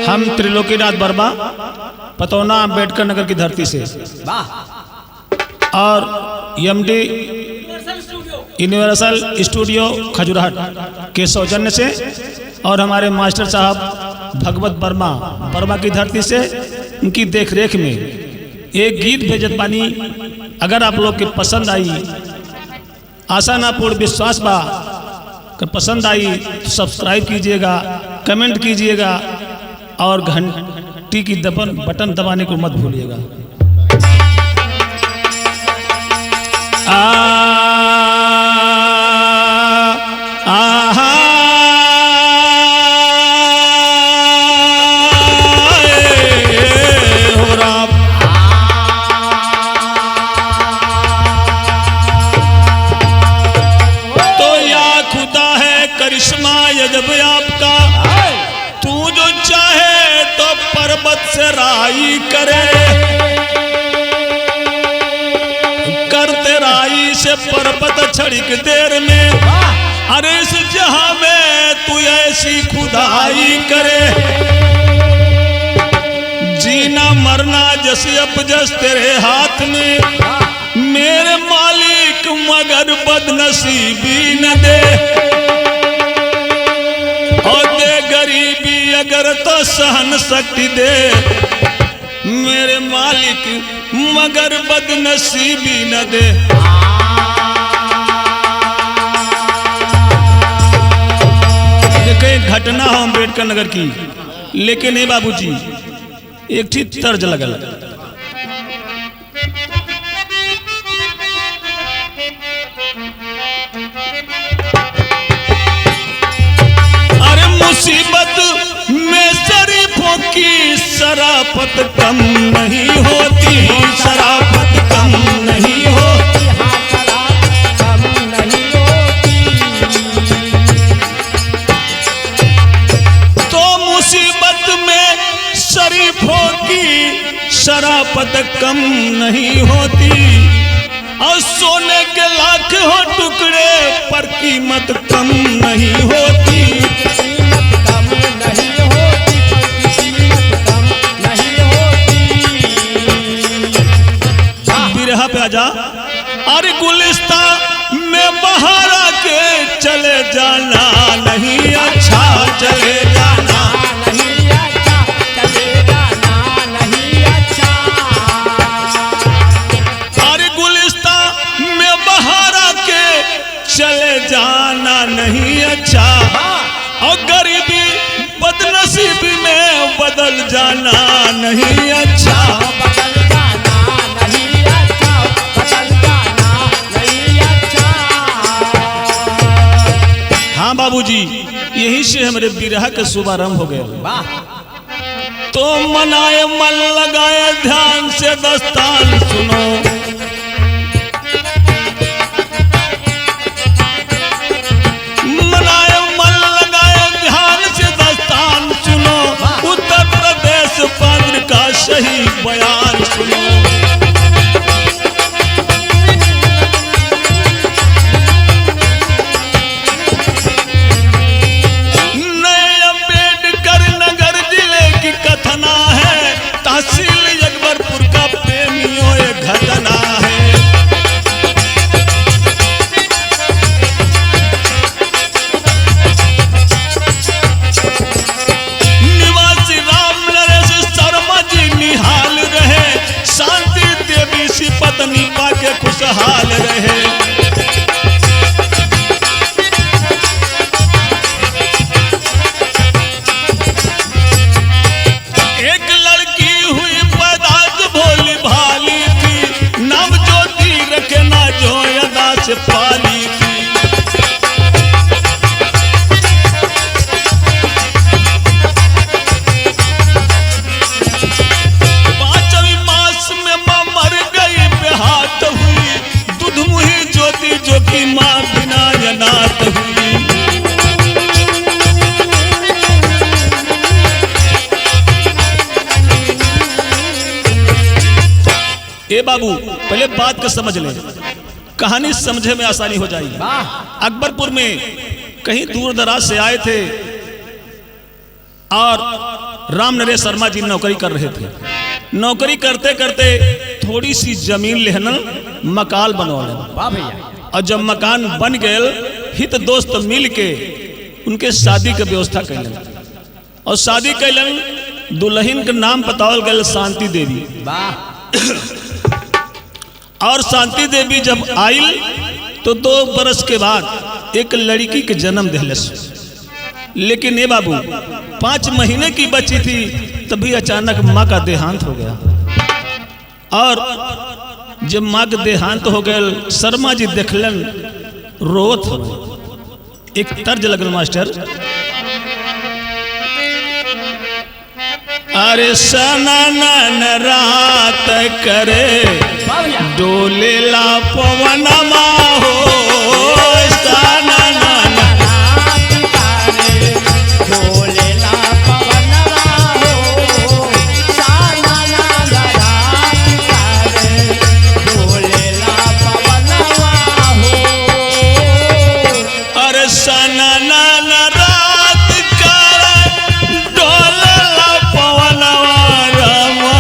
हम त्रिलोकीनाथ वर्मा, पतौना अम्बेडकर नगर की धरती से और एमडी यूनिवर्सल स्टूडियो खजुराहट के सौजन्य से और हमारे मास्टर साहब भगवत वर्मा, वर्मा की धरती से उनकी देखरेख में एक गीत भेजत बानी। अगर आप लोग के पसंद आई, आशा ना पूर्ण विश्वास बा कि पसंद आई तो सब्सक्राइब कीजिएगा, कमेंट कीजिएगा और घंटी की दबन बटन दबाने को मत भूलिएगा। आ आहा ए, हो राम। तो या खुदा है करिश्मा ये जब आपका, तू जो चाहे तो पर्वत से राई करे, करते राई से पर्वत छड़क देर में। अरे इस जहां में तू ऐसी खुदाई करे, जीना मरना जस अपजस तेरे हाथ में, मेरे मालिक मगर बदनसीबी न दे। और दे गरीबी अगर तो सहन शक्ति दे, मेरे मालिक मगर बदनसीबी न दे। देखिए घटना हो अम्बेडकर नगर की, लेकिन नहीं बाबूजी एक ठीक तर्ज लगल। अरे मुसीबत में शरीफों की शराफत कम नहीं होती, शराफत कम नहीं होती। तो मुसीबत में शरीफों की शराफत कम नहीं होती, और सोने के लाख हो टुकड़े पर कीमत कम नहीं होती। कीमत कम नहीं होती, कीमत कम नहीं होती। बिरहा पे आजा। अरे गुलिस्ता में बहारा के चले जाना नहीं अच्छा, चले जाना नहीं अच्छा, चले जाना नहीं अच्छा। अरे गुलिस्ता में बहारा के चले जाना नहीं अच्छा, और गरीबी बदनसीबी में बदल जाना नहीं अच्छा। बदल जाना नहीं अच्छा, बदल जाना नहीं अच्छा। हाँ बाबूजी, यही से हमारे बिरहा के शुभारंभ हो गया। वाह। तो मनाए मन लगाए ध्यान से दस्तान सुनो, मनाए मन लगाए ध्यान से दस्तान सुनो, उत्तर प्रदेश पात्र का सही बयान सुनो। नए अम्बेडकर नगर जिले की कथना है, तहसील अकबरपुर का प्रेमियों ये घटना है। निवासी राम नरेश शर्मा जी निहाल रहे, शांति देवी सी पत्नी पाके खुशहाल रहे। एक लड़की हुई पैदा जो भोली भाली थी, नाम ज्योति रखना जो अदा से पाली थी। पांचवी मास में माँ मर गई, बेहात हुई, दूध मुही ज्योति जो कि माँ बिना अनाथ हुई। ए बाबू, पहले बात को समझ ले, कहानी समझे में आसानी हो जाएगी। अकबरपुर में कहीं दूर दराज से आए थे और राम नरेश शर्मा जी नौकरी कर रहे थे। नौकरी करते करते थोड़ी सी जमीन लेहन, मकान बनौलन। वाह भैया। और जब मकान बन गए, हित दोस्त मिल के उनके शादी के व्यवस्था कैलन और शादी कैलन। दुल्हन के नाम बतावल गए शांति देवी। वाह। और शांति देवी जब आइल तो 2 बरस के बाद एक लड़की के जन्म दिलस। लेकिन ये बाबू 5 महीने की बच्ची थी, तभी अचानक माँ का देहांत हो गया। और जब माँ के देहांत हो गया, शर्मा जी देखलन रोत हो। एक तर्ज लगल मास्टर, अरे सनन रात करे वाह भैया। डोलेला पवनमा हो, सनन अरे सनन रात करे डोलेला पवनमा रामा,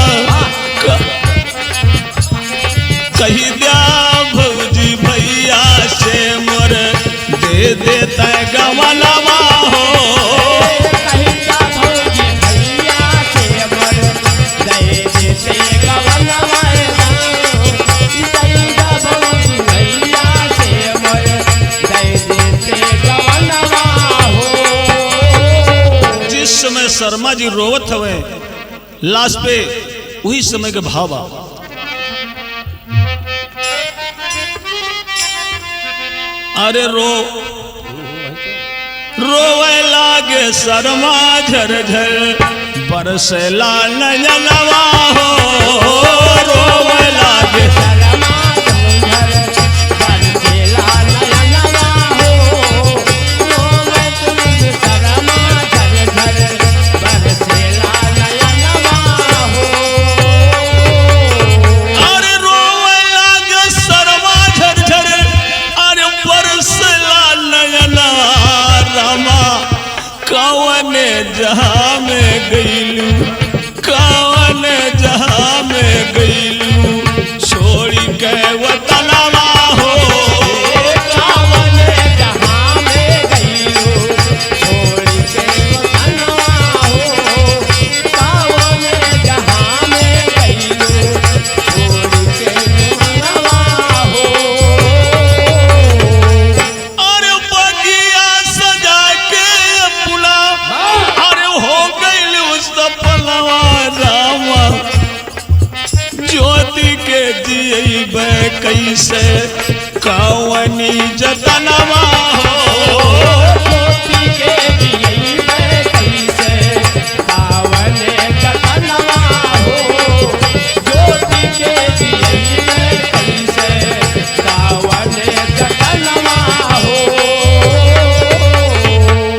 कही दिया भौजी भैया से मोर दे देता गवनवा हो। जिस समय शर्मा जी रोवत हवे लाश पे, वही समय के भाव बा। अरे रो रोवे लागे शर्मा झर झर बरसला नयनवा हो, रोवे लागे अरे रोवे लागे शर्मा झर झर अरे बरसला नयनवा रामा, कवने जहाँ में गईलू, कवने जहाँ में गईलू छोड़ी के वतनवा हो। अरे बगिया सजा के अपना अरे हो गई सपनवा रामा, ज्योति के जियबे कैसे कवनी जतनवा हो।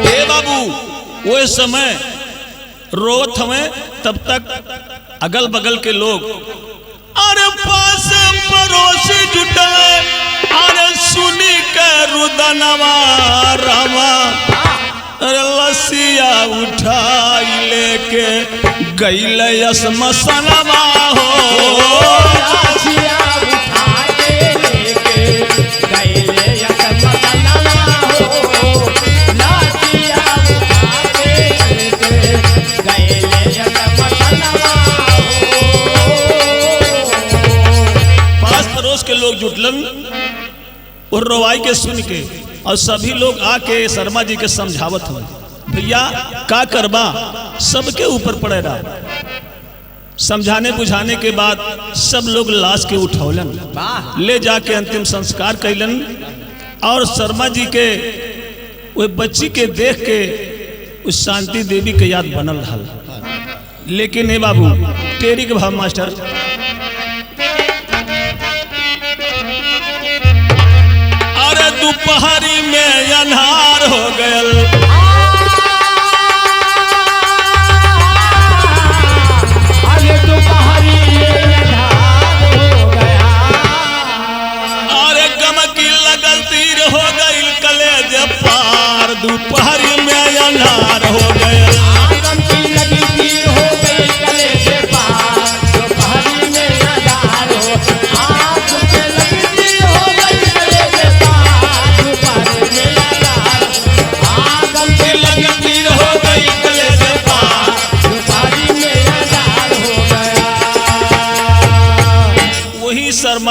हे बाबू वो समय रोत हमें, तब तक अगल बगल के लोग अरे पास पड़ोसी जुटल, अरे सुनी के रुदनवा रामा, अरे लसिया उठाई लेके गईल श्मशानवा हो। पास पड़ोस के लोग जुटलन और रोवाई के सुन के, और सभी लोग आके शर्मा जी के समझावत हो, भैया का करबा सबके ऊपर पड़ेगा। समझाने बुझाने के बाद सब लोग लाश के उठौलन, ले जाके अंतिम संस्कार कैलन। और शर्मा जी के वो बच्ची के देख के उस शांति देवी के याद बनल रहा। लेकिन हे बाबू टेरी के भाव मास्टर, अरे दोपहरी में अन्हार हो गयल, अरे दोपहरी में अन्हार हो गया, अरे गम की लगल तीर हो गइल कलेज पार, दोपहरी में अन्हार हो गयल, गम की लगी तीर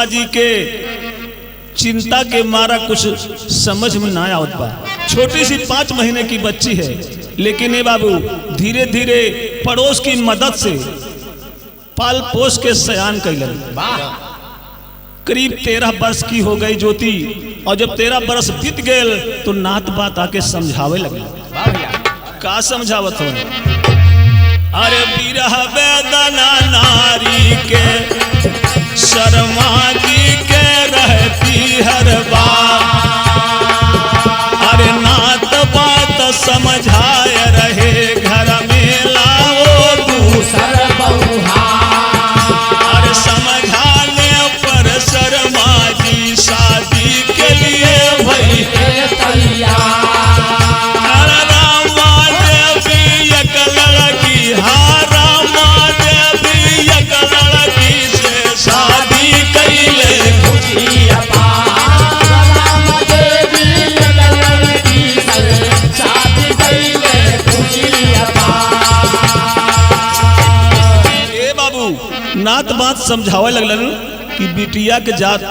शर्मा जी के चिंता के मारा कुछ समझ में ना आवत बा। छोटी सी 5 महीने की बच्ची है, लेकिन ये बाबू धीरे धीरे पड़ोस की मदद से पाल पोस के सयान कैलन। करीब 13 वर्ष की हो गई ज्योति, और जब 13 बरस बीत गए तो नात बात आके समझावे लगे। का समझावत हो? अरे बिरह वेदना नारी के शर्मा जी के रहती हर बार, अरे नात बात समझाए रहे घर में लाओ दूसर बहुहा। अरे समझाने पर शर्मा जी शादी के लिए भई अरे रामा देवी एक लड़की, हाँ रामा देवी एक लड़की से शादी कैले। ए बाबू नात बात समझावे लगलन कि बिटिया के जात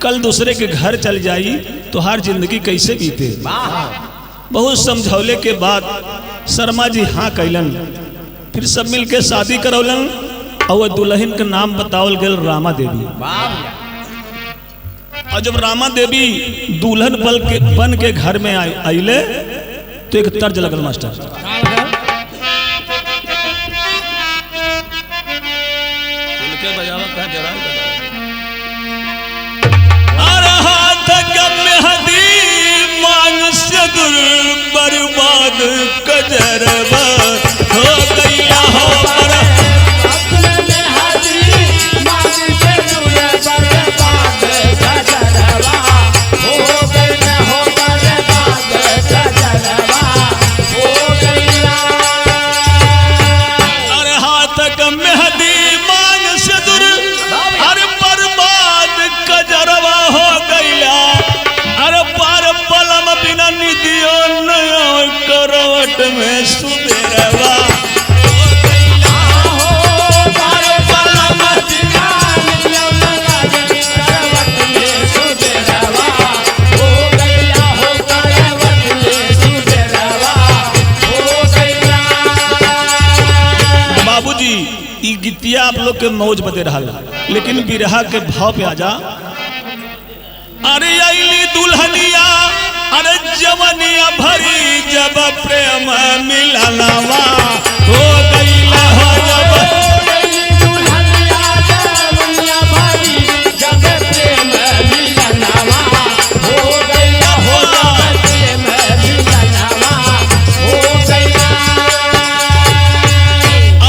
कल दूसरे के घर चल जाई तो हर जिंदगी कैसे बीते। बहुत समझौले के बाद शर्मा जी हाँ कैलन, फिर सब मिल के शादी करौलन और वह दुल्हन के नाम बतावल गल रामा देवी। और जब रामा देवी दुल्हन बल के बन के घर में आइले तो एक तर्ज लगल मास्टर। अरे हाथ का मेहंदी मांग से दूर बर्बाद कजरबा हो गया हो पर। अरे हाथ का मेहंदी मांग से दूर अरे बर्बाद कजरवा हो गया, अरे पर पलम बिना निदियो नया करवट में सुबेरवा हो गइला हो। पर पलम बाबूजी ई गीतिया आप लोग के मौज बदे रहा, लेकिन बिरहा के भाव पे आ जा। अरे अली दुल्हनिया अरे जवनिया भरी जब प्रेम मिलनवा हो गईला हो जब।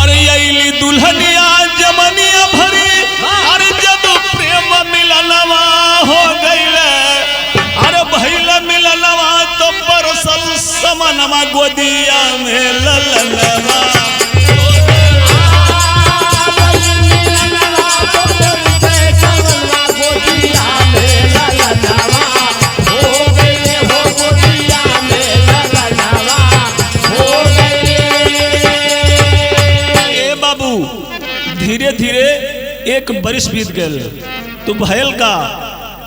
अरे अली दुल्हनिया जवनिया भरी अरे जब प्रेम मिलनवा हो गईला, अरे भैला मिलनवा तो बरसल समनवा गोदिया में ललनवा। ए बाबू धीरे धीरे एक बरिस बीत गए तो भयल का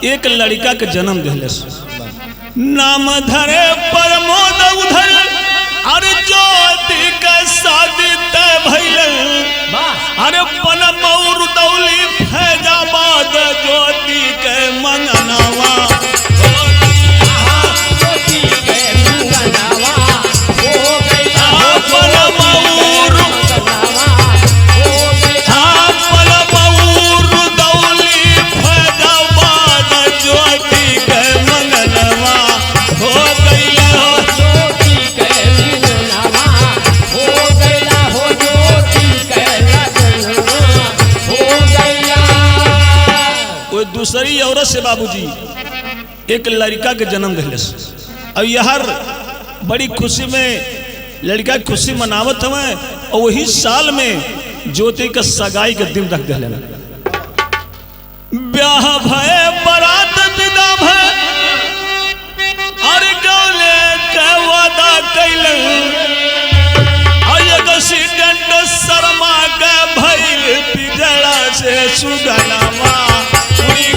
एक लड़का के जन्म दिले। नाम धरे प्रमोद उधर अरे ज्योति के शादी तय भइल, अरे पनमौर दौली फैजाबाद ज्योति के मंगनवा। पनमौर हाँ पनमौर दौली फैजाबाद ज्योति के मंगनवा हो गइल हो। कोई दूसरी औरत से बाबूजी एक लड़का के जन्म दिले। और यार बड़ी खुशी में लड़का के खुशी मनावत हमें, और वही साल में ज्योति का सगाई के दिन रख दिले। ब्याह भय बारात विदा भय अरे गौले के वादा कैलन, और एक्सीडेंट शर्मा के भइल पिजड़ा से सुगनमा उड़ी।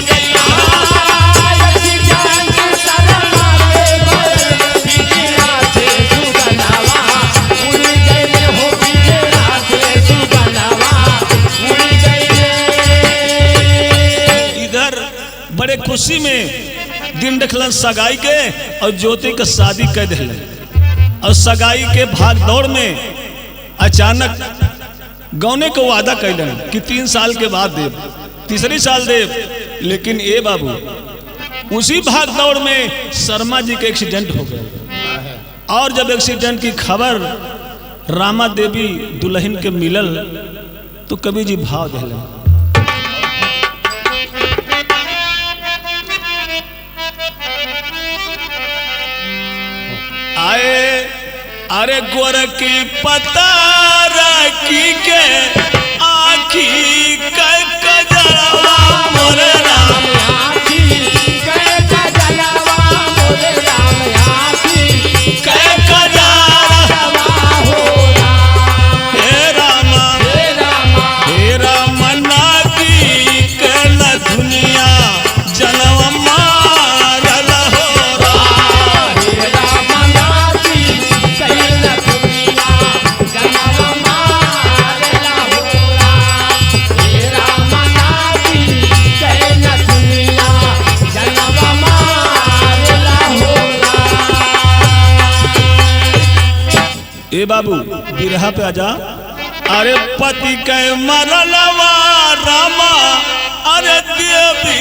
खुशी में दिन देखलन सगाई के और ज्योति के शादी कर दिलन। और सगाई के भाग दौड़ में अचानक गौने को वादा कैलन कि 3 साल के बाद देव, तीसरी साल देव। लेकिन ए बाबू उसी भाग दौड़ में शर्मा जी के एक्सीडेंट हो गए। और जब एक्सीडेंट की खबर रामा देवी दुल्हन के मिलल तो कवि जी भाव दिलन। आए अरे गोर की पता रखी के आखी के कजरवा मोर राम आखी के कजरवा मोर राम आखी के कजरवा हो राम। हे रामा हे रामा हे राम नागी के न दुनिया जनवा मारल हो राम। हे राम नाती कैल दुनिया जनम मारला हो राम। हे राम नाती कैल दुनिया जनम मारला हो राम। ए बाबू बिरहा पे आजा। अरे पति के मरलवा रामा अरे देवी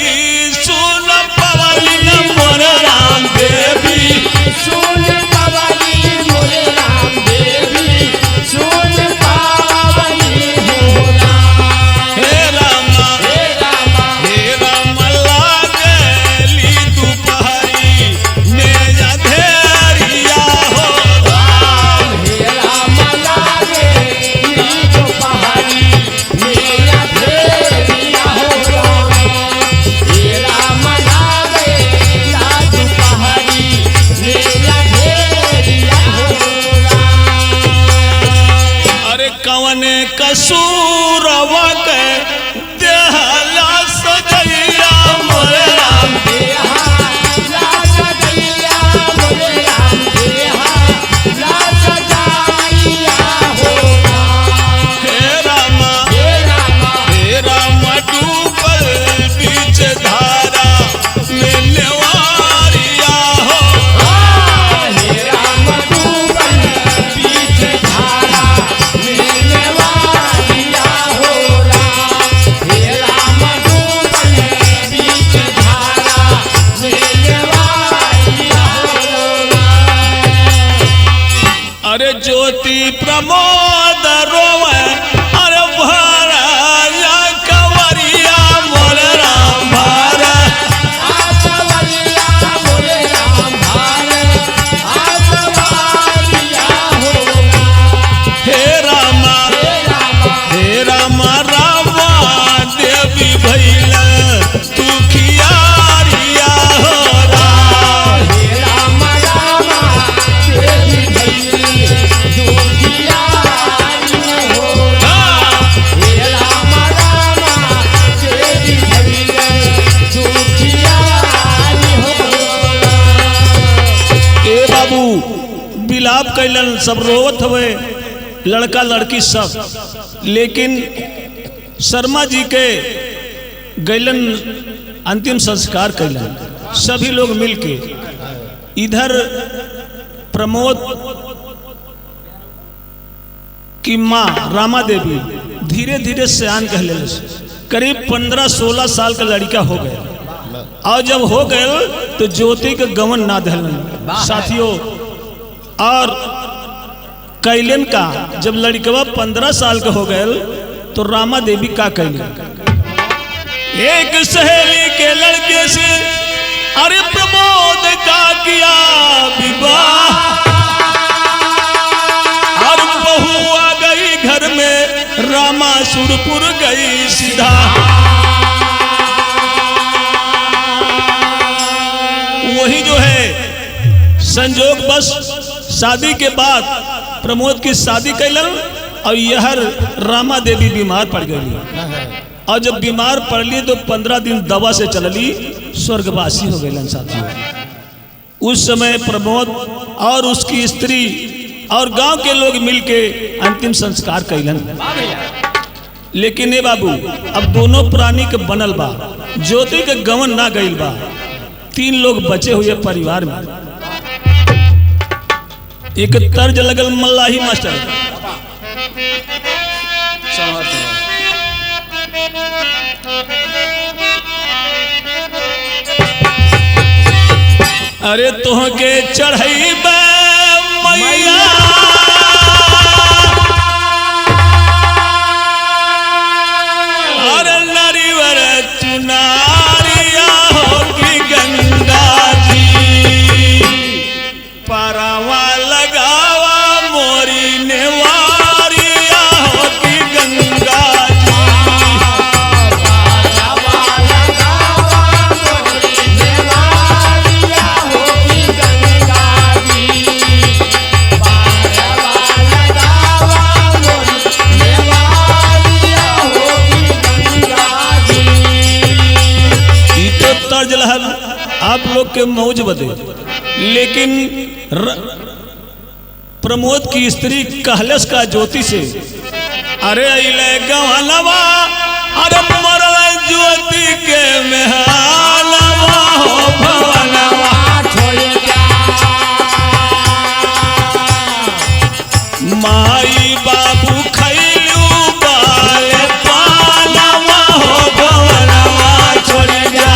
सुन पवली मोर राम देवी सुन पवनी मोर राम देवी सुन पावनी हो राम। हे रामा हे रामा हे राम लागली दुपहरी में अधेरिया हो राम। हे राम लागे ली दोपहरी मेरा धेरिया हो राम। हे राम लागे ला दोपहरी मेरा धेरिया हो राम। अरे कवन कसूरवा के देहला सजैया मोर राम। देहा ला सजैया मोर राम देहा ला सजाइया हो राम। हे रामा हे रामा हे राम डूबल बीच धारा में नेवारिया हो। हे राम डूबल बीच धारा मेरे वालिया हो राम। हे राम डूबल बीच धारा मेरे वालिया हो राम। अरे ज्योति प्रमोद रोवे अरे भरा या कंवरिया मोर राम भरा। आसवरिया मोरे राम भार आसवरिया हो राम। हे रामा हे रामा हे रामा रामा देवी भैला तू खियारिया हो राम। हे राम रामा देवी भैली दुखिया हो राम। हे राम रामा देवी भैली दुखिया हो राम। ए बाबू बिलाप कैलन सब रोवत हवे लड़का लड़की सब। लेकिन शर्मा जी के गैलन अंतिम संस्कार कैलन सभी लोग मिलके। इधर प्रमोद की माँ रामा देवी धीरे धीरे सयान कह ले, करीब 15-16 साल का लड़का हो गया। और जब हो गए तो ज्योति के गमन ना दहलन साथियों। और कैलन का जब लड़कवा 15 साल का हो गए तो रामा देवी का कैलन एक सहेली के लड़के से अरे प्रमोद का किया विवाह। और बहू आ गई घर में रामा सुरपुर गई सीधा। वही जो है संजोग बस शादी के बाद प्रमोद की शादी कैलन और यह रामा देवी बीमार पड़ गई। और जब बीमार पड़ली तो 15 दिन दवा से चलली, स्वर्गवासी हो गए साथियों। उस समय प्रमोद और उसकी स्त्री और गांव के लोग मिलके अंतिम संस्कार कैलन। लेकिन ए बाबू अब दोनों प्राणी के बनल बा। ज्योति के गवन ना गईल बा। 3 लोग बचे हुए परिवार में। एक तर्ज लगल मल्लाही मास्टर। अरे तोह के चढ़ई मैया अरे नरिवर चुनारिया होगी गंगा जी परवा लगावा मोरी नेवारिया होगी गंगा जी। ई तो तर्ज लहल आप लोग के मौज बदे, लेकिन प्रमोद की स्त्री कहलस का ज्योति से अरे अइले गवनवा अरे मरल ज्योति के मेहनवा हो भवनवा माई बाबू खैलू बाल पालवा हो भवनवा छोड़ जा।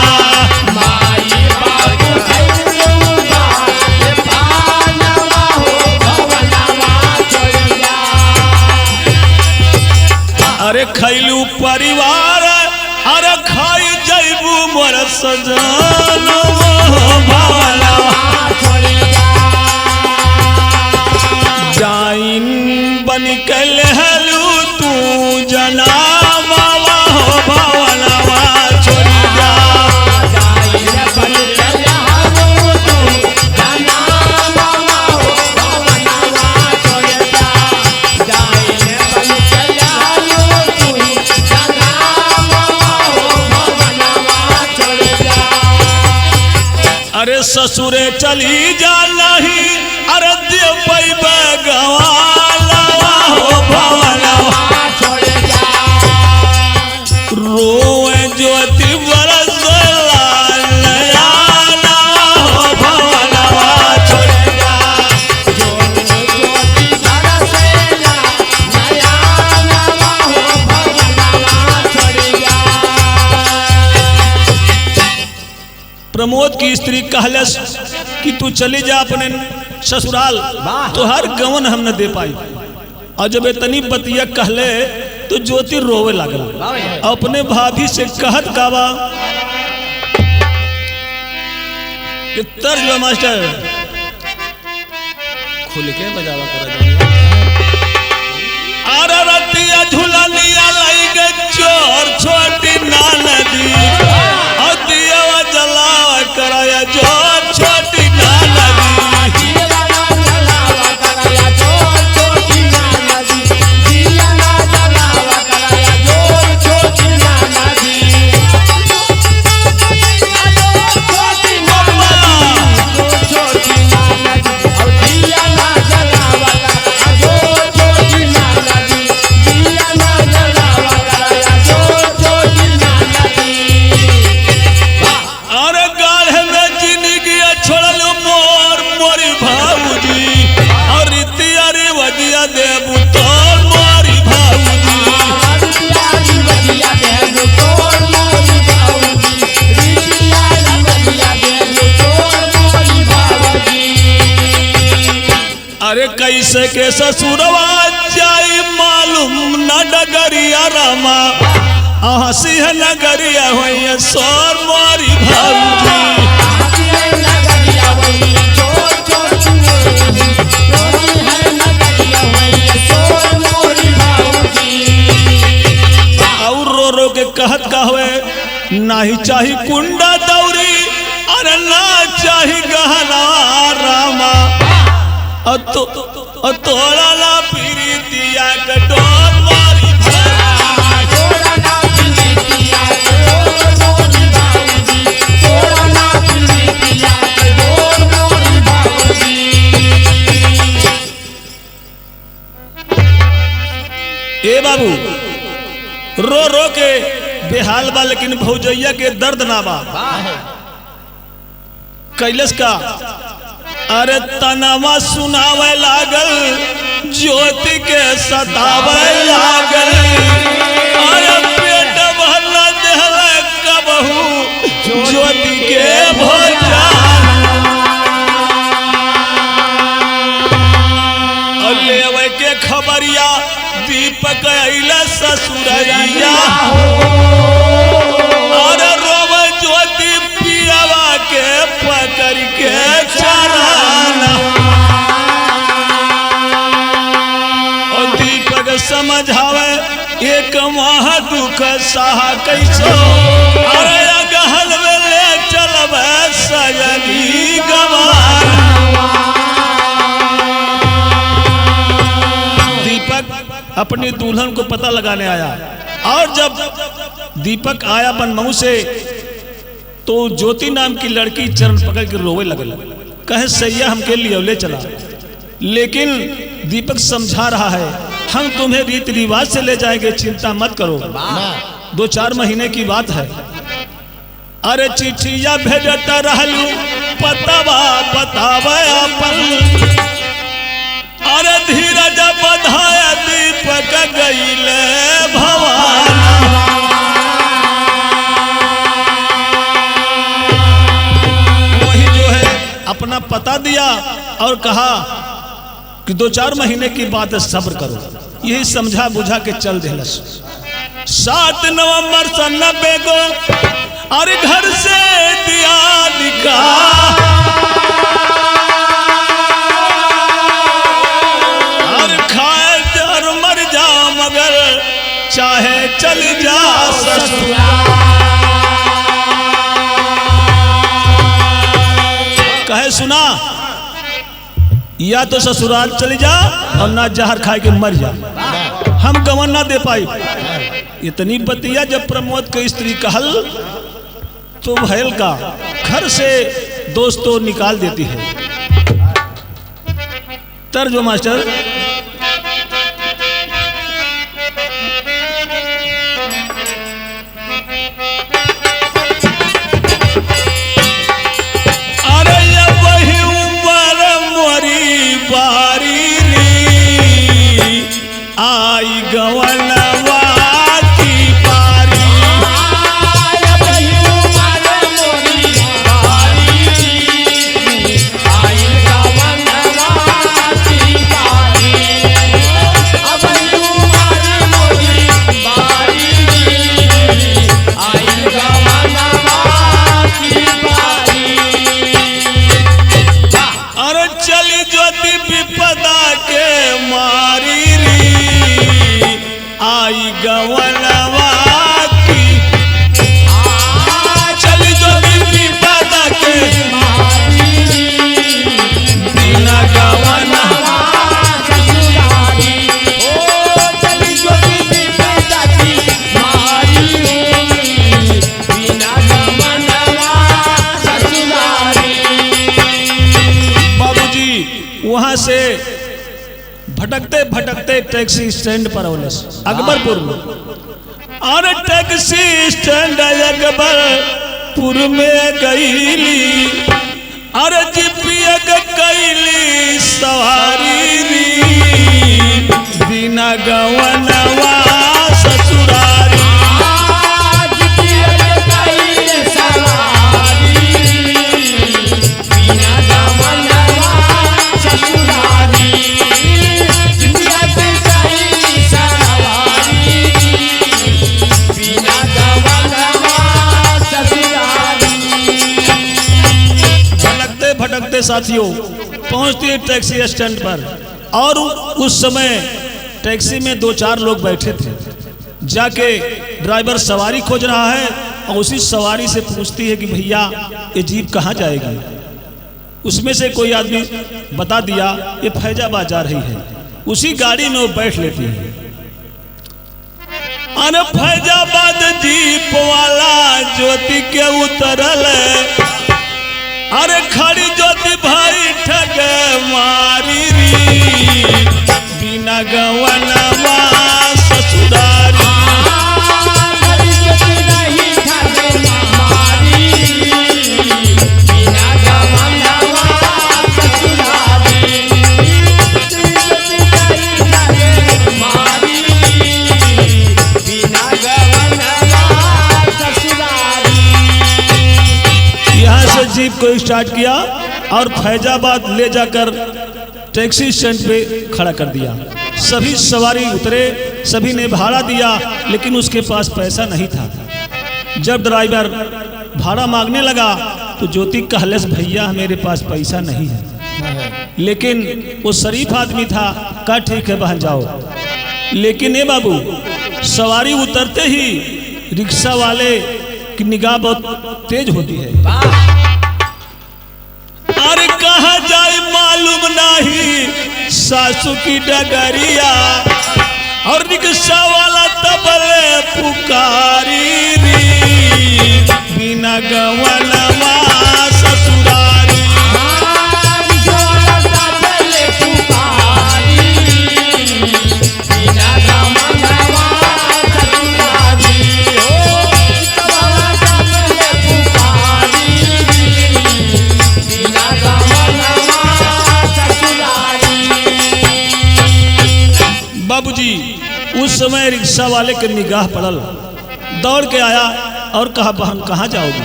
अरे खैलू परिवार अरे खाई जैबू मोर सजनवा हो भवनवा जाइन बन के लहलू तू जनावा हो भवनवा छोड़ जा। अरे ससुरे चली जा नहीं अरे देव गवालवा हो भवनवा रोए ज्योति बरसला नयाना हो भवनवा छोड़ जा। प्रमोद की स्त्री कहलस कि तू चली जा अपने ससुराल, तो हर गवन हम न दे पाई। और जब इतनी बतिया कहले तो ज्योति रोवे लागल, अपने भाभी से कहत कावा कि तर्ज बा मास्टर खुल के बजावा करा। अरे रतिया झूला लिया लाई गे चोर छोटी नानदी और दिया जलावा कराया जोर छोटी नानदी। अरे गाढ़ में जिंदगी छोड़ल मोर मोरी भाऊजी और रीतिया रे वजिया देबू तोर मोरी भाऊजी। अरे कैसे के ससुरवा जाई मालूम न डगरिया रामा हंसी है नगरिया होई सोर मोरी भाऊजी। और रो रो के कहत का होए नाही चाही कुंडा दौरी अरे ना चाही गहना रामा तोरा ला पीरितिया के डोर मारी भाऊजी। ए बाबू रो रो के बेहाल बा, लेकिन भौजैया के दर्द ना बा। कैलस का अरे तनवा सुनावे लागल, ज्योति के सतावे लागल, अरे पेट भरला देहला कबहू ज्योति के भोजा। लेवे के खबरिया दीपक अइला ससुरैया, अरे रोवे ज्योति पियावा के पकड़ के चराना। और दीपक समझावे एक महा दुख सहा कैसो, अरे गहल में ले चलबे सजनी गवान। दीपक अपनी दुल्हन को पता लगाने आया, और जब दीपक आया बनमऊ से तो ज्योति नाम की लड़की चरण पकड़ के रोवे लगल, कहे सैया हमके लिए ले चला। लेकिन दीपक समझा रहा है, हम तुम्हें रीति रिवाज से ले जाएंगे, चिंता मत करो, 2-4 महीने की बात है। अरे चिट्ठिया भेजता रहलू पतवा बतावा अपन, अरे धीरज बधाया दीपक गईले भवान। वही जो है अपना पता दिया और कहा कि 2-4 महीने की बात है, सब्र करो। यही समझा बुझा के चल दिलस। 7 नवंबर 90 को अरे घर से दिया निकाल, और खाए और मर जा मगर चाहे चल जा ससुराल। कहे सुना, या तो ससुराल चली जा और ना जहर खाए के मर जा, हम गवन ना दे पाई। इतनी बतिया जब प्रमोद के स्त्री कहल तो भयल का घर से दोस्तों निकाल देती है। तर्जो मास्टर। अरे ये वही उम्र मोरी बारी री आई गवनवा की पारी। अरे चली ज्योति विपदा के मारी री आई गवनवा की, चली ज्योति विपदा के बिना गवनवा। बाबूजी वहां से भटकते भटकते टैक्सी स्टैंड पर औलस अकबरपुर में। और टैक्सी स्टैंड अकबरपुर में गईली, अरे जीपिया के कैली सवारी री बिना गवनवा ससुरारी। भटकते भटकते साथियों पहुंचती है टैक्सी स्टैंड पर, और उस समय टैक्सी में 2-4 लोग बैठे थे। जाके ड्राइवर सवारी खोज रहा है और उसी सवारी से पूछती है कि भैया ये जीप कहाँ जाएगी। उसमें से कोई आदमी बता दिया ये फैजाबाद जा रही है। उसी गाड़ी में वो बैठ लेती है। अरे फैजाबाद जीप वाला ज्योति के उतरल, अरे खड़ी ज्योति भाई ठग मारी री बिना गवनवा ससुरारी। जीप को स्टार्ट किया और फैजाबाद ले जाकर टैक्सी स्टैंड पे खड़ा कर दिया। सभी सवारी उतरे, सभी ने भाड़ा दिया, लेकिन उसके पास पैसा नहीं था। जब ड्राइवर भाड़ा मांगने लगा तो ज्योति कहलस, भैया मेरे पास पैसा नहीं है। लेकिन वो शरीफ आदमी था, कहा ठीक है बहन जाओ। लेकिन ये बाबू, सवारी उतरते ही रिक्शा वाले की निगाह बहुत तेज होती है। अरे कहा जाए मालूम नहीं सासू की डगरिया, और रिक्शा वाला तबले पुकारी री, बिना गवनवा ससुरारी। बाबूजी उस समय रिक्शा वाले के निगाह पड़ल, दौड़ के आया और कहा बहन कहाँ जाओगी?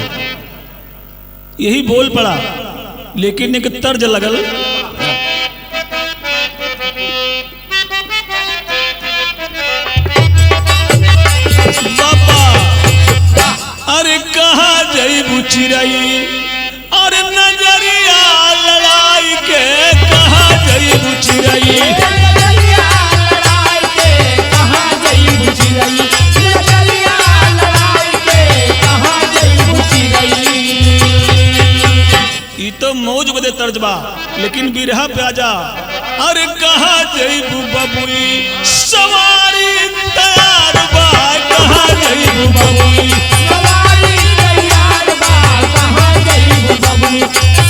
यही बोल पड़ा, लेकिन एक तर्ज लगल। बाबा अरे कहाँ जईबू चिरई, अरे नजरिया लड़ाई के, कहाँ जईबू चिरई। ई तो मौज बदे तर्जबा, लेकिन बिरहा पे आजा। अरे कहाँ जईबू बबुई, सवारी तैयार बा, कहाँ जईबू बबुई। सवारी तैयार बा कहाँ जईबू बबुई,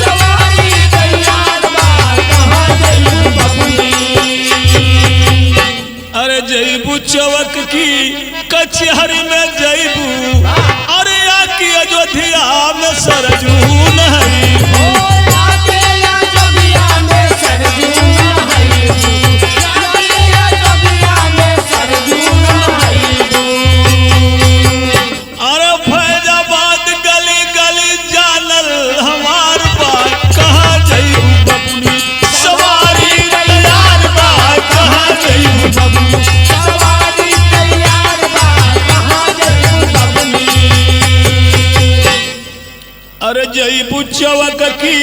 सवारी तैयार बा कहाँ जईबू बबुई। अरे जईबू चौक की कचहरी में जईबू, अरे आकी अयोध्या में सरजू नहरी। ओ आके अयोध्या में सरजू नहईबू, आके अयोध्या में सरजू नहईबू। अरे फैजाबाद गली गली जानल हमार बा, कहाँ जईबू बबुनी, सवारी तैयार बा, कहाँ जईबू बबुनी। सवारी तैयार बा कहाँ जईबू बबुनी। अरे जईबू चौक की,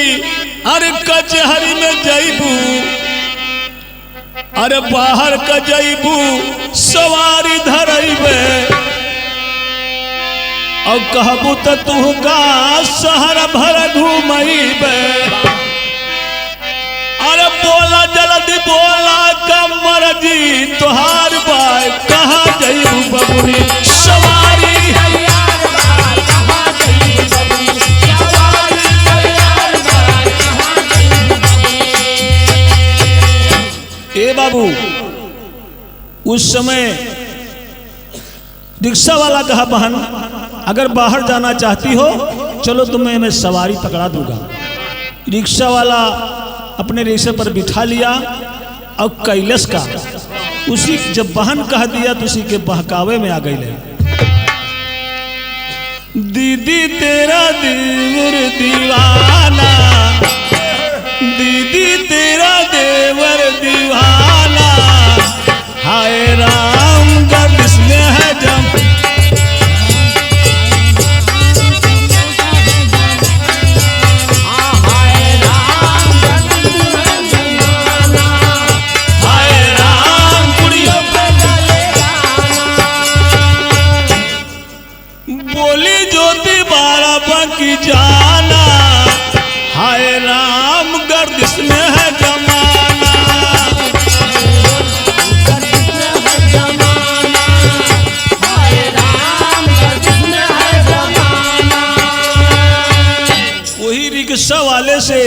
अरे कचहरी में जईबू, अरे बाहर का जईबू सवारी धरैबे, और कहबू त तू का शहर भर घूमैबे। अरे बोला जल्दी बोला का मर्जी तोहार बाय, कहाँ जईबू बबुनी, सवारी तैयार बा कहाँ जईबू बबुनी, सवारी तैयार बा कहाँ जईबू बबुनी। ए बाबू, उस समय रिक्शा वाला कहा बहन अगर बाहर जाना चाहती हो चलो तुम्हें मैं सवारी पकड़ा दूंगा। रिक्शा वाला अपने रिक्शे पर बिठा लिया और कैलाश का उसी जब बहन कह दिया तो उसी के बहकावे में आ गई ले। दीदी तेरा देवर दीवाना, दीदी तेरा देवर दीवाना, हाय राम गर्दिश में है जम। हाय राम जमाना, हाय राम कुड़ियों बदले गाना। बोली ज्योति बाराबंकी जाना, हाय राम गर्दिश में है जमाना। गर्दिश में है जमाना, हाय राम गर्दिश में है जमाना। वही रिक्शा वाले से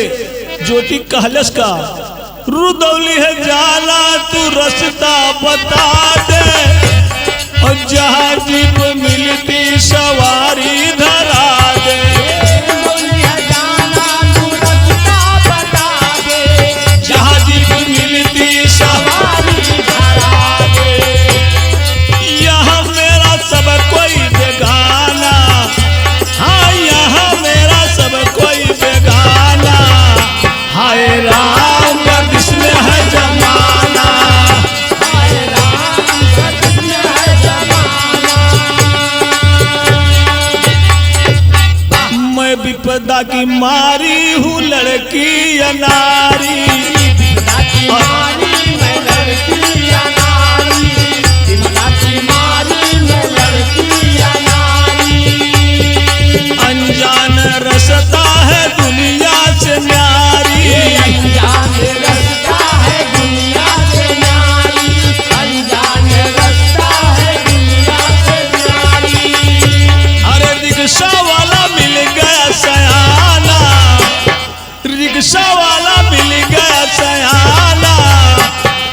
ज्योति कहलस का रुदौली है जाना, तू रास्ता बता दे, और जहाँ जीप मिलती सवारी धरा दे। बोलिया जाना तू रास्ता बता दे, जहाँ जीप मिलती सवारी सवारी धरा दे। यहाँ मेरा सब कोई बेगाना, हाँ यहाँ मेरा सब कोई बेगाना। विपदा की मारी हूँ लड़की अनारी। विपदा की मारी मैं लड़की अनारी, विपदा की मारी मैं लड़की अनारी। अनजान रसता है दुनिया से न्यारी, अनजान रसता है दुनिया से न्यारी, अनजान रसता है दुनिया से न्यारी। अरे रिक्शा वाला मिल गया सयाना, रिक्शा वाला मिल गया सयाना,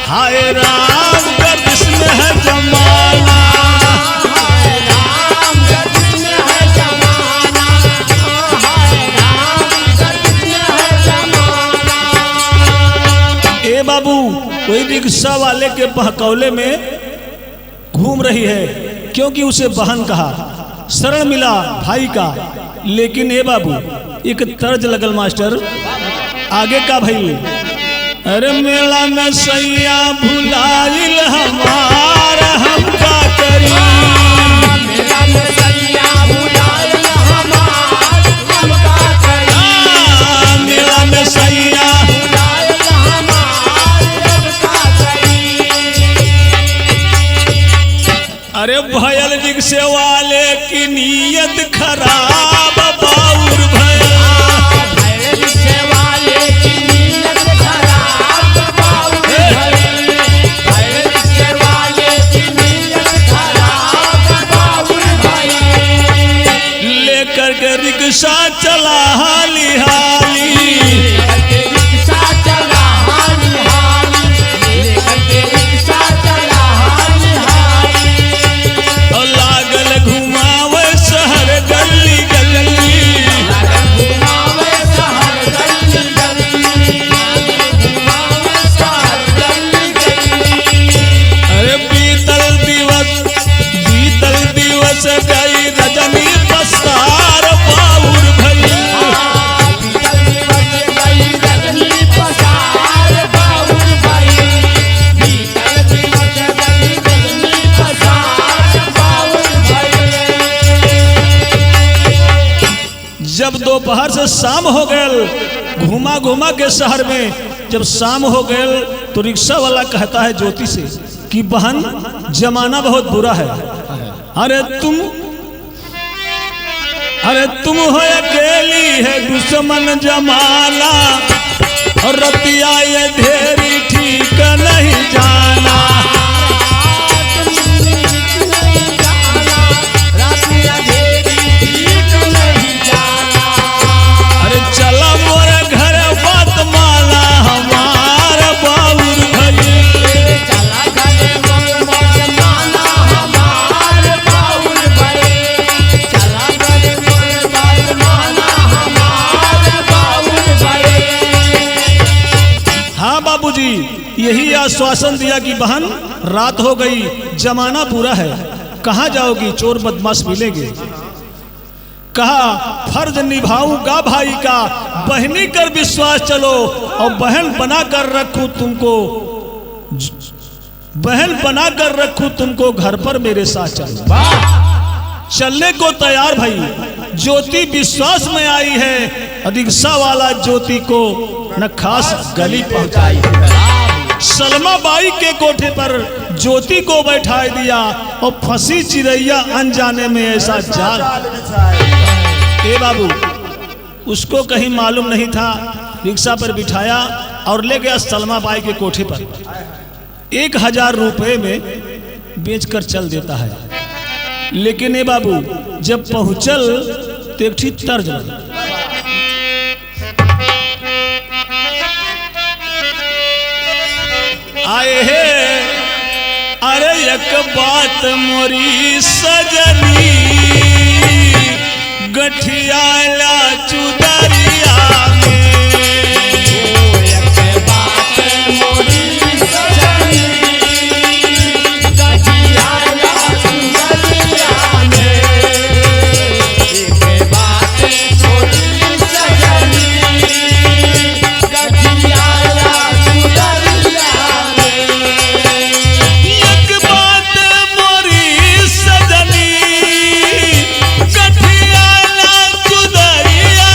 हाय राम गर्दिश में है जमाना। हाय राम गर्दिश में है जमाना, हाय राम गर्दिश में है जमाना। ए बाबू, कोई रिक्शा वाले के बहकौले में घूम रही है, क्योंकि उसे बहन कहा, शरण मिला भाई का। लेकिन ए बाबू, एक तर्ज लगल मास्टर, आगे का भाई। अरे मेला में सैया भुलाइल हमार, हम का करी। मेला में सैया भुलाइल हमार, हम का करी। हाँ, मेला में सैया भुलाइल हमार, हम का करी। अरे भयल रिक्शे वाले की नीयत खराब बाउर भयल। भयल रिक्शे वाले की नीयत खराब बाउर भयल, भयल रिक्शे वाले की नीयत खराब बाउर भयल। लेकर के रिक्शा चला हाली हाली, लेकर के रिक्शा चला हाली हाली, लेकर के रिक्शा चला हाली हाली। और लागल घुमावे शहर गली गली। लागल घुमावे शहर गली गली, लागल घुमावे शहर गली गली। अरे बीतल दिवस, बीतल दिवस गई रजनी पसार बाउर भई। बीतल दिवस गई रजनी पसार बाउर भई, बीतल दिवस गई रजनी पसार बाउर भई। जब दोपहर से शाम हो गयल, घुमा घुमा के शहर में जब शाम हो गयल, तो रिक्शा वाला कहता है ज्योति से कि बहन जमाना बहुत बुरा है, अरे तुम, अरे तुम हो अकेली है दुश्मन जमाना, और रतिया ये ढेरी ठीक नहीं जाना। अरे चला मोर घर बात माना हमार बाउर भई। हाँ बाबूजी, यही आश्वासन दिया कि बहन रात हो गई, जमाना पूरा है, कहाँ जाओगी, चोर बदमाश मिलेंगे। कहा फर्ज निभाऊंगा भाई का, बहनी कर विश्वास चलो, और बहन बना कर रखूं तुमको, बहन बना कर रखूं तुमको, घर पर मेरे साथ चलो। चलने को तैयार भाई, ज्योति विश्वास में आई है, रिक्शा वाला ज्योति को न खास गली पहुंचाई। सलमा बाई के कोठे पर ज्योति को बैठा दिया, और फंसी चिड़ैया अनजाने में ऐसा जाल। ए बाबू, उसको कहीं मालूम नहीं था, रिक्शा पर बिठाया और ले गया सलमा बाई के कोठे पर। 1000 रुपये में बेचकर चल देता है। लेकिन ए बाबू, जब पहुंचल तो एक ठीक तर्ज लगा। आए हे, अरे एक बात मोरी सजनी, गठिया ला चुदरिया में। एक बात मोरी सजनी, गठिया ला चुदरिया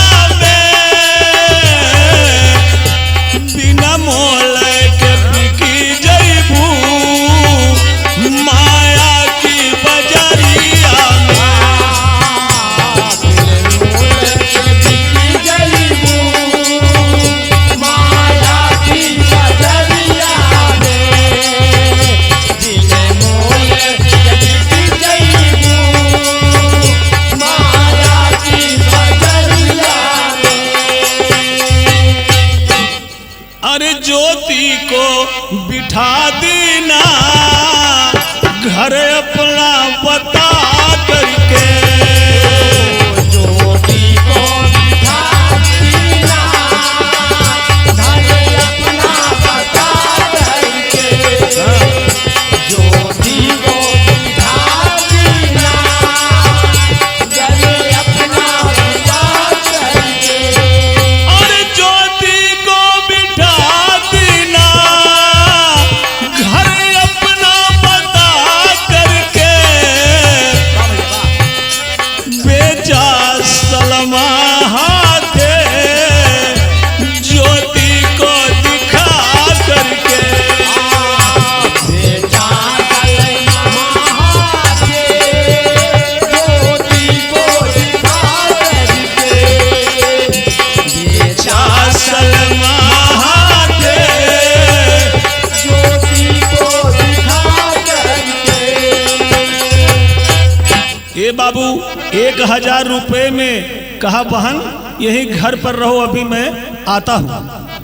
बाबू, 1000 रुपये में कहा, बहन यही घर पर रहो, अभी मैं आता हूँ।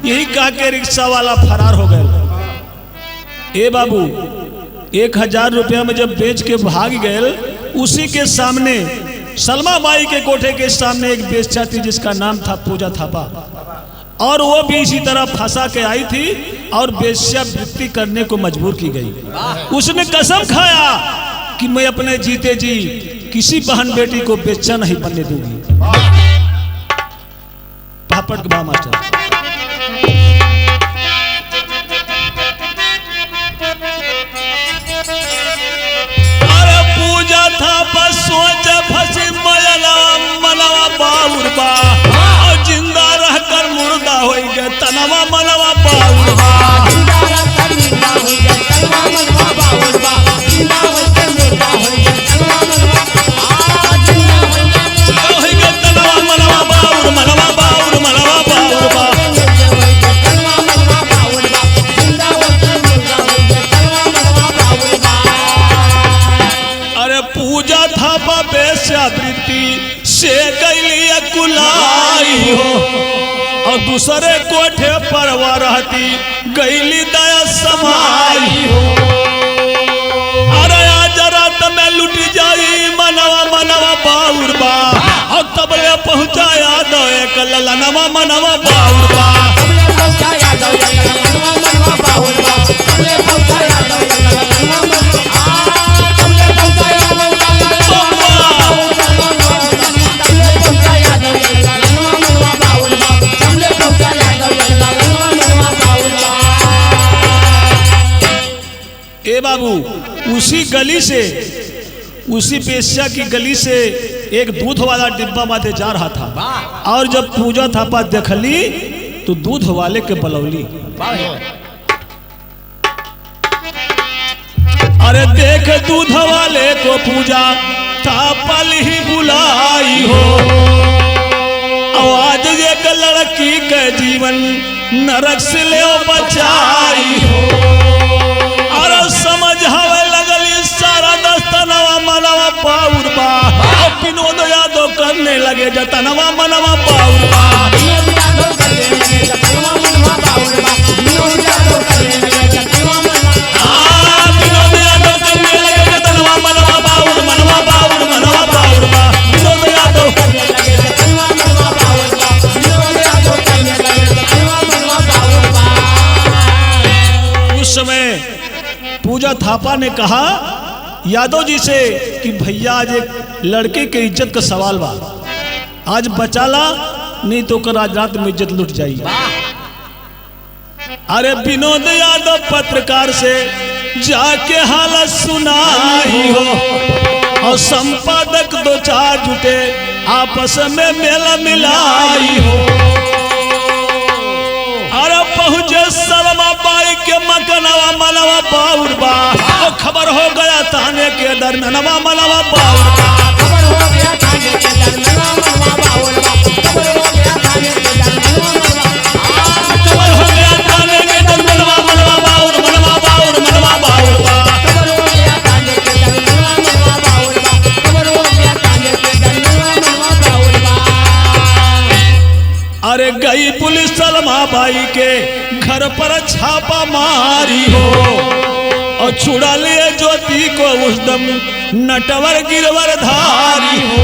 यही कह के रिक्शा वाला फरार हो गए। ए बाबू, 1000 रुपया में जब बेच के भाग गए, उसी के सामने सलमा बाई के कोठे के सामने एक बेश्या थी जिसका नाम था पूजा थापा, और वो भी इसी तरह फंसा के आई थी और वेश्यावृत्ति करने को मजबूर की गई। उसने कसम खाया कि मैं अपने जीते जी किसी बहन बेटी को बेश्या नहीं बनने दूंगी। पापड़ के भाव मास्टर। अरे पूजा थापा सोच फंसी मयला मनवा बाउर बा, और जिंदा रहकर मुर्दा हो गए तनवा मनवा बाउर बा। हो गए तनवा मनवा बाउर मनवा बाउर मनवा बाउर बा। अरे पूजा थापा वेश्यावृत्ति से गैली कुलाई हो, और दूसरे कोठे पर वह रहती गैली दया समाई हो। अरे आज रात में लुट जाई मनवा मनवा बाउर बा, और तबले पहुंचाया दो एक ललनवा मनवा बाउर बा। ए बाबू, उसी गली से, उसी बेश्या की गली से एक दूध वाला डिब्बा माथे जा रहा था, और जब पूजा थापा देखली तो दूध वाले के बलौली। अरे देख दूध वाले को पूजा थापा ही बुलाई हो, आवाज एक लड़की के जीवन नरक से ले बचाई हो। अरे समझ हवे लगली सारा दस्तनवा मनवा पाउर बा, और विनोद यादव करने लगे जतनवा मनवा पाउर बा। विनोद यादव करने लगे जतनवा मनवा बाउर मनवा बाउर मनवा बाउर बा। विनोद यादव उस समय पूजा थापा ने कहा यादव जी से कि भैया आज एक लड़के के इज्जत का सवाल बा, आज बचाला नहीं तो कर आज रात में इज्जत लुट जाएगी। अरे विनोद यादव पत्रकार से जाके हालत सुनाई हो, और संपादक दो चार जुटे आपस में मेला मिलाई हो। अरे पहुंचे सलमा बाई के मकनवा मनवा बाउर बा, और खबर हो गया थाने के दरमियानवा मनवा बाउर बा। खबर हो गया थाने के दरमियानवा मनवा बाउर बा। खबर हो गया थाने के दरमियानवा मनवा, खबर हो गया थाने के दरमियानवा मनवा बाउर मनवा बाउर मनवा बाउर बा। खबर हो गया थाने के दरमियानवा मनवा बाउर बा। खबर हो गया थाने के दरमियानवा मनवा बाउर बा। अरे गई पुलिस सलमा बाई के घर पर छापा मारी हो, और छुड़ा लिए ज्योति को उस दम नटवर गिरवर धारी हो।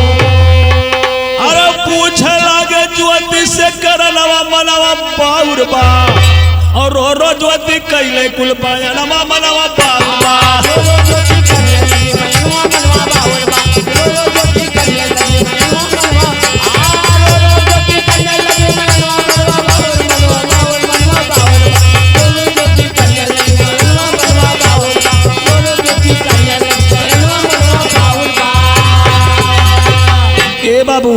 अरे पूछे लागे ज्योति से करनवा मनवा बाउर बा, और रो रो ज्योति कैले कुल बयानवा मनवा बाउर बा। रो रो ज्योति करने लगी मनवा मनवा बाउर बा। रो रो ज्योति करने लगी मनवा मनवा, आ रो रो ज्योति करने लगी मनवा मनवा बाउर मनवा बाउर मनवा बाउर बा। रो रो ज्योति करने लगी मनवा मनवा बाउर बा। रो रो ज्योति करने लगी मनवा मनवा बाउर बा। ए बाबू,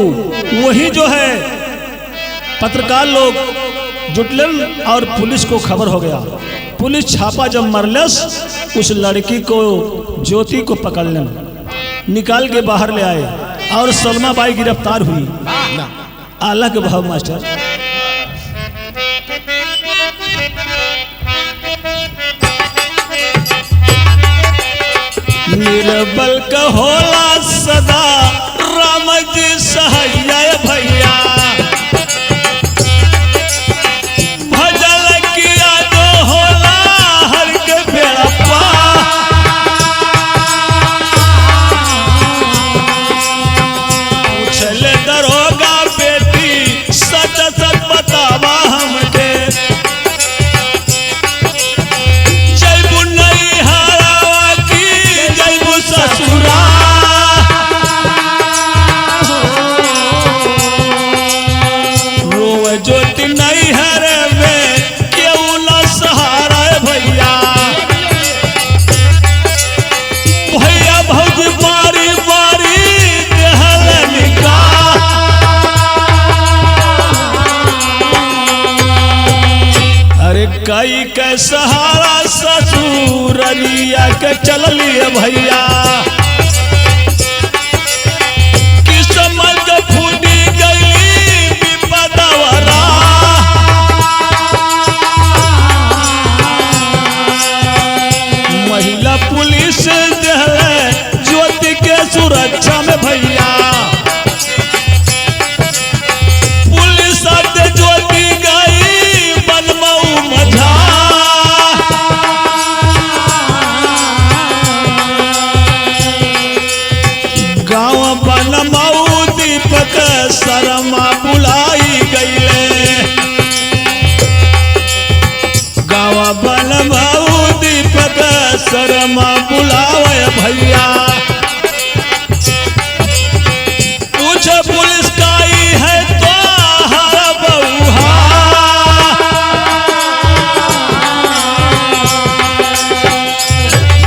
वही जो है पत्रकार लोग जुटलन और पुलिस को खबर हो गया। पुलिस छापा जब मरलस, उस लड़की को ज्योति को पकड़लन, निकाल के बाहर ले आए और सलमा बाई गिरफ्तार हुई। आला के भाव मास्टर। निर्बल का होला सदा राम जी सहैया भैया। भजल किया जो होला हर के बेड़ा पार। पूछल दरोगा बेटी सच सच बतावा हमके, जयबू नहीं हरावा की जयबू ससुरा। रोव ज्योति नहीं हरे में केहू न सहारा भैया। भैया भौजी बारी बारी देहल निकाह। अरे कई के सहारा ससुरलिया के चललिए भैया। किस्मत फूटी गई विपदवरा। महिला पुलिस देहले ज्योति के सुरक्षा में भैया। पुलिस दे ज्योति गई बनमऊ मझा। गाँव बनमऊ दीपक शर्मा बुलाई गईले। गाँव बनमऊ दीपक शर्मा बुलावे भैया। पूछ पुलिस काई है तो हर बहुहा।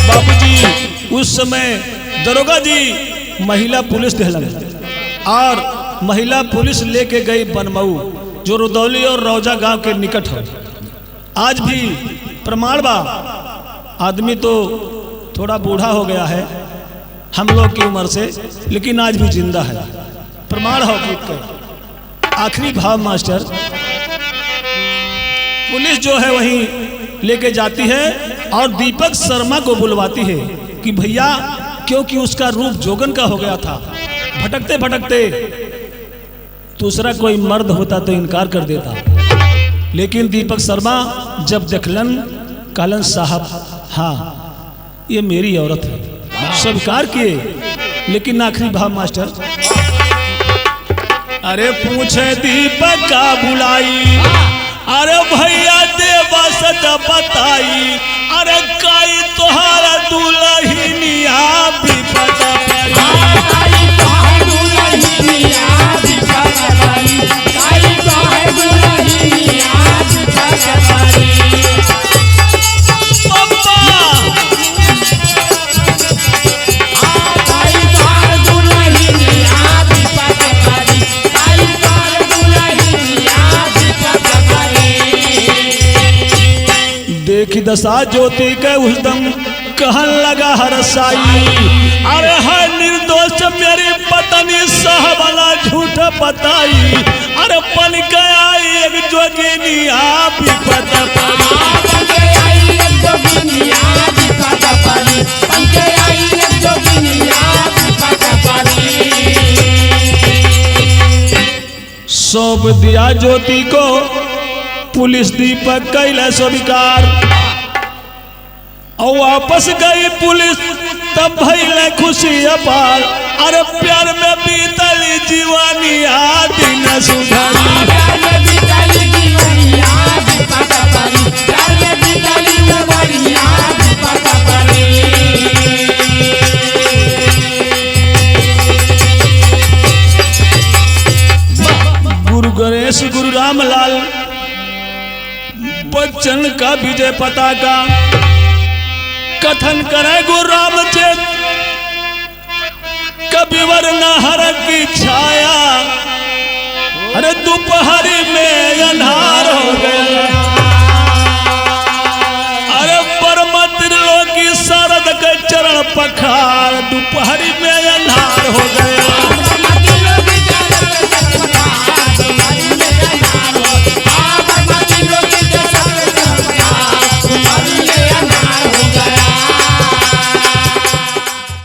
बाबूजी उस समय दरोगा जी महिला पुलिस दहलन और महिला पुलिस लेके गई बनमऊ, जो रुदौली और रौजा गांव के निकट हो। आज भी प्रमाण बा, आदमी तो थोड़ा बूढ़ा हो गया है हम लोग की उम्र से, लेकिन आज भी जिंदा है। प्रमाण हो गीत के आखिरी भाव मास्टर। पुलिस जो है वहीं लेके जाती है और दीपक शर्मा को बुलवाती है कि भैया, क्योंकि उसका रूप जोगन का हो गया था, भटकते भटकते दूसरा कोई मर्द होता तो इनकार कर देता, लेकिन दीपक शर्मा जब देखलन कहलन साहब हाँ ये मेरी औरत है, स्वीकार किए। लेकिन आखिरी भाव मास्टर, अरे पूछे दीपक का बुलाई, अरे भैया देवा सच बताई, अरे काई तोहारा दुल्हनिया विपद पड़ी। काई तोहर दुल्हनिया विपद पड़ी, काई तोहर दुल्हनिया विपद पड़ी। पप्पा काई तोहर दुल्हनिया विपद पड़ी, काई तोहर दुल्हनिया विपद पड़ी। देखी दशा ज्योति के उस दम कहन लगा हरसाई, अरे है निर्दोष मेरी पत्नी सहबला झूठ बताई, अरे पन गया एक जोगिनिया विपद पड़ी। पंके आई एक जोगिनिया विपद पड़ी, पंके आई एक जोगिनिया विपद पड़ी। सौंप दिया ज्योति को पुलिस दीपक कैला स्वीकार, और वापस गई पुलिस तब भइल खुशी अपार, अरे प्यार में बीतल जीवनिया दिन सुधारी। प्यार में बीतली जीवनिया विपद पड़ी, प्यार में बीतली उमरिया विपद पड़ी। गुरु गणेश गुरु रामलाल बच्चन का विजय पताका, कथन करे गुरु रामचंद्र कविवर नहर की छाया, अरे दोपहर में अन्हार।